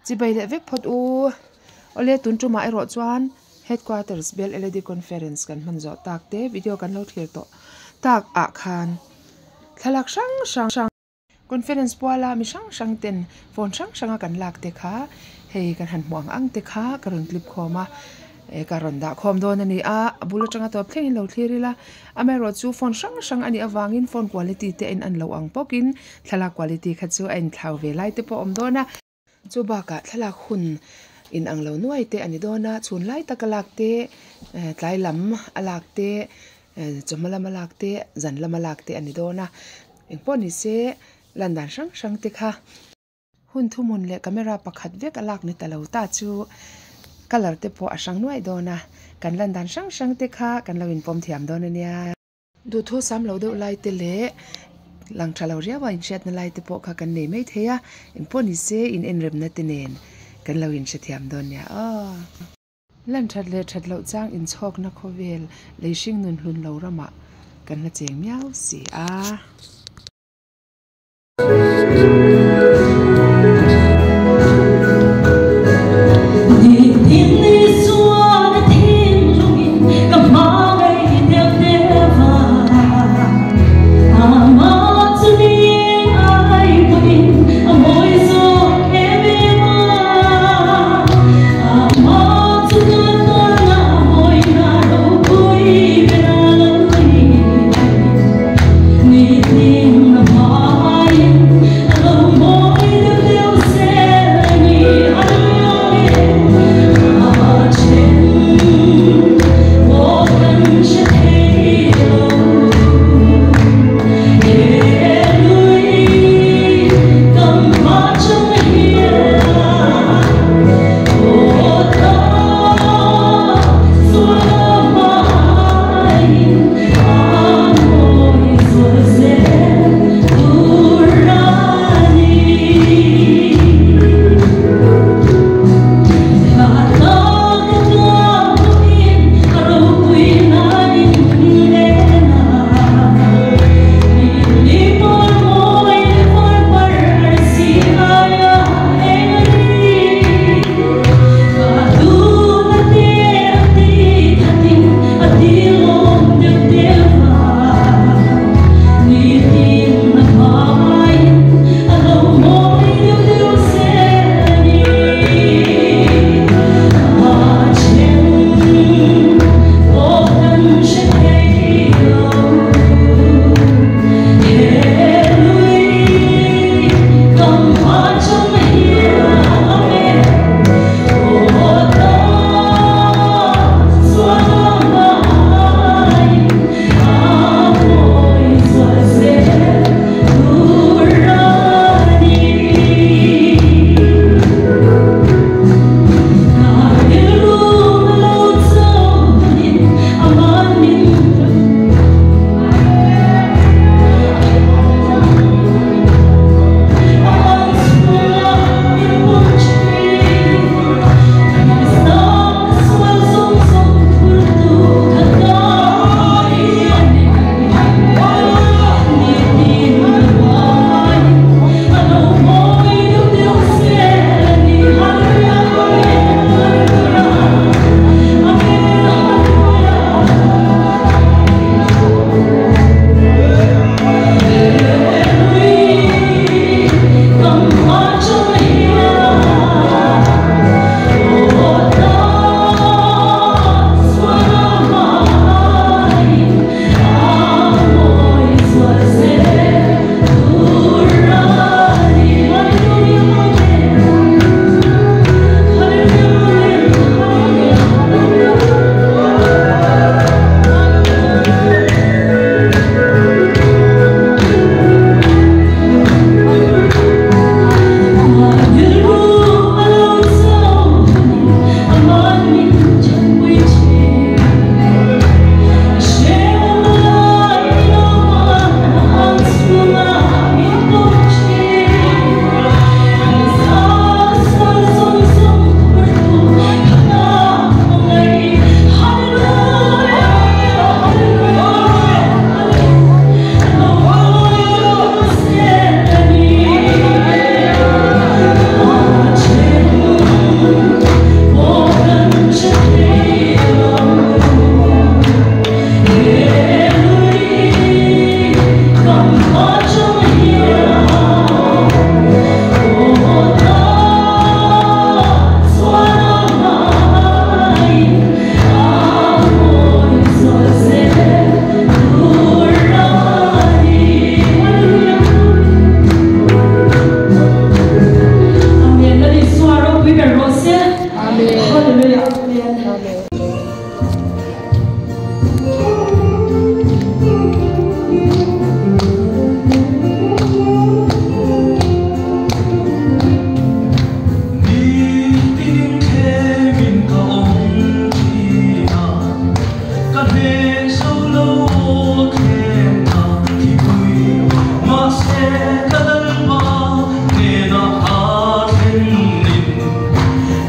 Chibai leh vek phawt u. Awle tun tumah erawh chuan Headquarters Bial LED Conference kan hman zawh tak te video kan lo thlir tawh tak ah khan thlalak hrang hrang Conference puala mi hrang hrang ten phone hrang hrang a kan lak te kha hei kan han hmuh ang ang te kha ka rawn clip khawm a eh ka rawn dah khawm dawn a ni a a bul atanga tawp thlengin lo thlir ila amaherawh chu phone hrang hrang a nih avangin phone quality te a in an loh ang bawkin thlalak quality kha chu a inthlau ve lai te pawh a awm dawn a. Chu bakah thlalak hun inang lo nuai te a ni dawn a, chhun lai taka lak te, tlai lam a lak te, chawhma lama lak te, zan lama lak te a ni dawn a, engpawh ni se lan dan hrang hrang te kha. Hun thuhmun leh camera pakhat vek a lak ni ta lo ta chu colour te pawh a hrang nuai dawn a, kan lan dan hrang hrang te kha kan lo inpawm thiam dawn a nia. Duhthu sam lo deuh lai te leh lang tha lo riau a inhriatna lai te pawh kha kan nei mai thei a, engpawh ni se in enremna te nen kan lo inhrethiam dawn nia aw. Lan that leh that loh chang inchhawkna khawvel lei hring nun hlun lo ramah kan la cheng miau si a.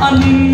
A ni.